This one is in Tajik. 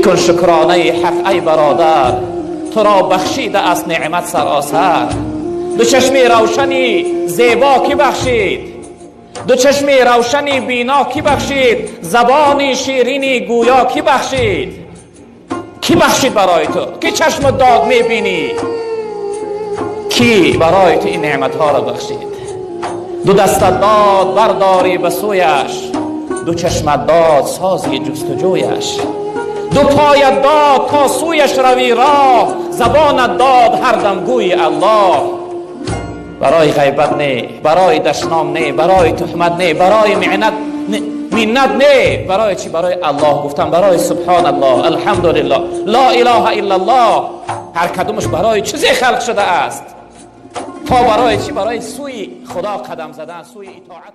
Бикун шукронаи ҳақ, ай бародар, туро бахшида аст неъмат саросар. Ду чашми равшани зебо кӣ бахшид? Ду чашми равшани бино кӣ бахшид? Забони ширини гӯё кӣ бахшид? Кӣ бахшид барои ту, ки чашму дод мебинӣ? Кӣ барои ту ин неъматҳоро бахшид? Ду дастат дод бардорӣ ба сӯяш, ду чашмат дод созӣ ҷустуҷӯяш, ду поят дод то сӯяш равӣ роҳ, забонат дод ҳар дам гӯи Аллоҳ. Барои ғайбат не, барои дашном не, барои туҳмат не, барои миннат не. Барои чӣ? Барои Аллоҳ гуфтан, барои субҳоналлоҳ, алҳамдулиллоҳ, ло илоҳа иллаллоҳ. Ҳар кадомаш барои чизе халқ шудааст. То барои чӣ? Барои сӯи Худо қадам задан, сӯи итоат.